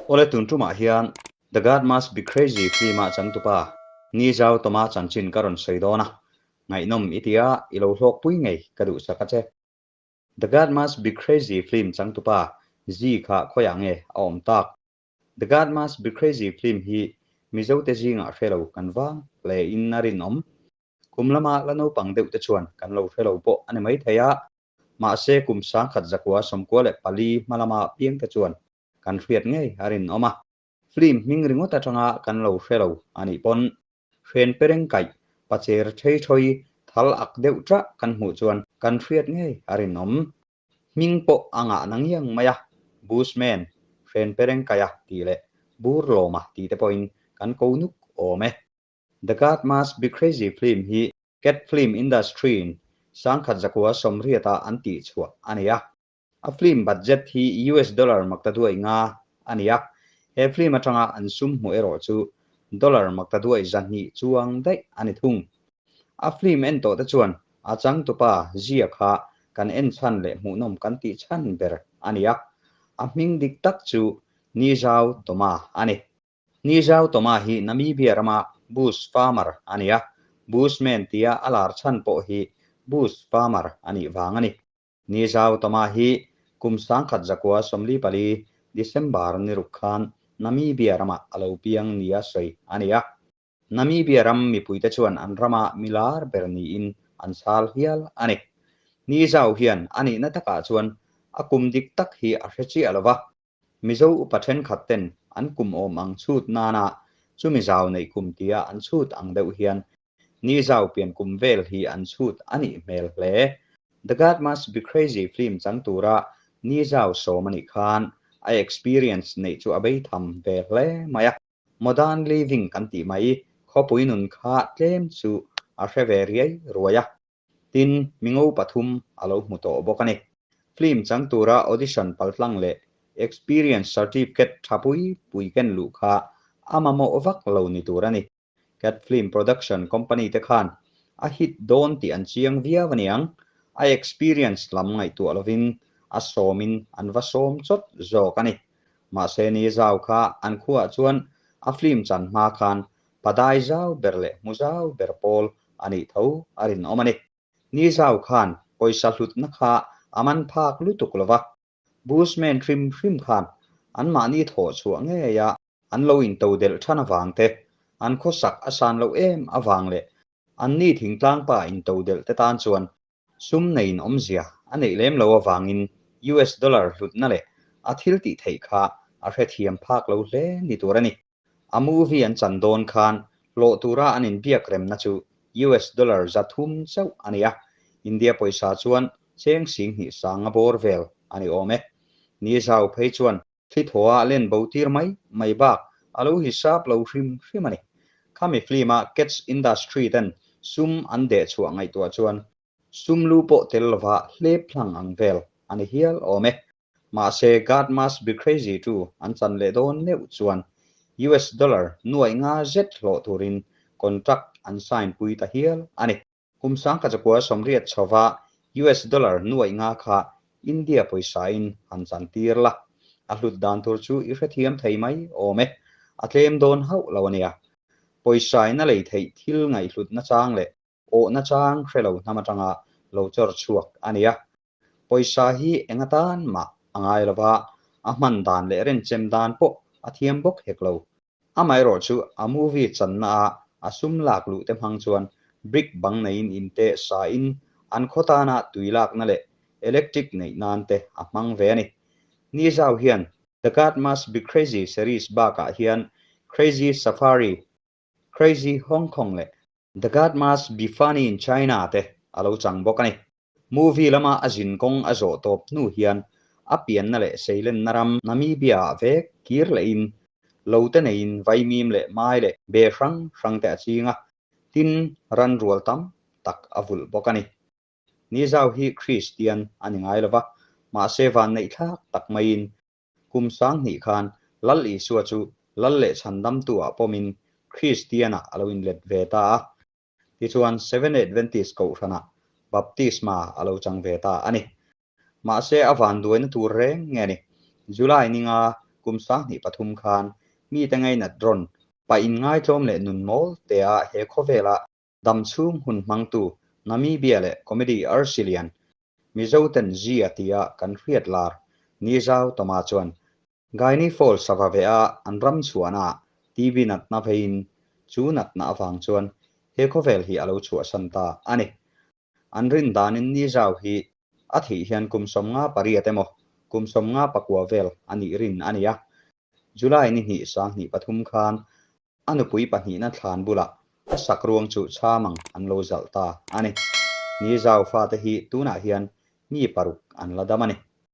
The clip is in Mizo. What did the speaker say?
Awle tun tumah hian The God Must Be Crazy film-a changtupa Ni Zau Tawma chanchin ka rawn sawi dawn a, ngaihnawm i tia i lo hlawkpui ngei ka duhsak a che. The God Must Be Crazy film changtupa Zi kha khawiah nge a awm tak? The God Must Be Crazy film hi Mizote zingah hre lo kan vang hle in a rinawm. Kum lama la naupang deuh te chuan kan lo hre lo pawh a ni maithei a, mahse kum 1994 hma lama piang te chuan kan hriat ngei a rinawm a. Film hming ringawt atanga kan lo hre lo a nih pawn Hren pereng kaih, pacher thei thawi thal ak deuh chah kan hmuh chuan kan hriat ngei a rinawm. Hming pawh a ngah na ngiang mai a, Bushman, Hren pereng kaiha tih leh Bur lawma tih te pawhin kan ko nuk awm e. The God Must Be Crazy film hi Cat Film Industry-in 1980-ah an tihchhuah a ni a. A film budget hi US dollar maktaduai nga a ni a, he film atanga an sum hmuh erawh chu dollar maktaduai 200 chuang daih a ni thung. A film en tawh te chuan a changtupa zia kha kan en chhan leh hmuhnawm kan tih chhan ber a ni a, a hming dik tak chu Nizau Toma a ni. Nizau Toma hi Namibia rama Bush farmer a ni a, Bushman tia a lar chhan pawh hi Bush farmer a nih vang a ni. Nizau Toma hi kum 1944 December ni ruk khan Namibia ramah a lo piang nia sawi a ni a. Namibia ram mipuite chuan an rama milar ber niin an chhal hial a ni. Nizau hian a nihna takah chuan a kum dik tak hi a hre chiah lo va, Mizo upa thenkhat ten an kum awm ang chhut nana chumi zau neih kum tia an chhut ang deuh hian ni zau pian kum vel hi an chhut a nih hmel hle. The God Must Be Crazy film chang tura ni zau sawm a nih khan a experience neih chu a bei tham ve hle mai a. Modern living kan tih mai khawpui nun kha tlem chu a hre ve riai ruai a. Tin, mingo pathum a lo hmu tawh bawk a ni. Film chang tura audition paltlang leh experience certificate tha pui pui ken luh kha a mamawh vak lo ni tur a ni. Cat Film Production Company te khan a hit dawn tih an chiang viau a niang. A experience lam ngaihtuah lovin a sawmin an va sawm chawt zawk a ni. Mahse ni zau kha an khuaah chuan a film chan hma khan Padai zau ber leh hmu zau ber pawl a nih tho a rinawm a ni. Ni zau khan pawisa hlutna kha a man phak lutuk lo va, Bushman hrim hrim khan anmahni thawh chhuah ngeia an lo intodelh than avang te, an khawsak a san loh em avang leh anni thingtlangpa intodelh te tan chuan Sum neiin awmzia a neih lem lo avangin US dollar hlutna leh a thil tih theih kha a hrethiam phak lo hle ni tur a ni. A movie an chan dawn khan hlawh tura an inbiak remna chu US dollar 300 chauh a ni a, India pawisa chuan cheng 2500 bawr vel a ni awm e. Ni zau phei chuan Thli thaw a len bo tir mai mai bak a lo hisap lo hrim hrim a ni. Khami film a Cats Industry ten sum an deh chhuah ngaihtuah chuan sum lu pawh tel lova hlep hlang ang vel a ni hial awm e. Mahse God Must Be Crazy tu an chan leh dawn meuh chuan US dollar nuaih nga zet hlawh turin contract an sign pui ta hial a ni. Kum 1980 chhova US dollar nuaih nga kha India pawisain han chan tir la, a hlut dan tur chu i hrethiam thei mai awm e, a tlem dawn hauh lo a nia. Pawisain a lei theih thil ngaihhlutna chang leh awhna chang hre lo hnam atanga lo chawr chhuak a nia. Pawisa hi eng atan mah a ngai lo va, a hman dan leh renchem dan pawh a thiam bawk hek lo. Amaherawh chu a movie channa a a sum lak luh te hmang chuan brick bang neiin in te sa in an khaw tana tui lakna leh electric neih nan te a hmang ve a ni. Ni zau hian The God Must Be Crazy series bakah hian Crazy Safari, Crazy Hong Kong leh The God Must Be Funny in China te a lo chang bawk a ni. Movie lama a zin kawng a zawh tawp hnu hian a pianna leh seilenna ram Namibia-ah vek kir lehin lo te neiin vaimim leh mai leh be hrang hrang te a ching a, tin ran rual tam tak a vulh bawk a ni. Nizau hi Kristian a ni ngai lova, mahse vanneih thlak tak maiin kum 2000 khan Lal Isua chu Lal leh Chhandamtu-ah pawmin Kristian-ah a lo inlet ve ta a. Tichuan, Seventh Adventist kohhranah baptisma a lo chang ve ta a ni. Mahse, a vanduaina tur reng nge ni? July ninga kum 2003 khan mite ngainat rawn pa inngaitlawm leh nun mawl tea he khawvela dam chhung hun hmangtu Namibia leh comedy arsi lian Mizoten zia tia kan hriat lar Ni Zau Tawma chuan Guinea Fowl sava ve a an ram chhuahna ah TB natna veiin chu natna avang chuan he khawvel hi a lo chhuahsan ta a ni. An rin danin Ni Zau hi a thih hian kum 58 emaw kum 59 vel a nih rin a ni a. July ni hnih 2003 khan a nupui pahnihna thlan bulah a sak ruang chu chhamang an lo zalh ta a ni. Ni Zau fate hi tunah hian mi paruk an la dam a ni.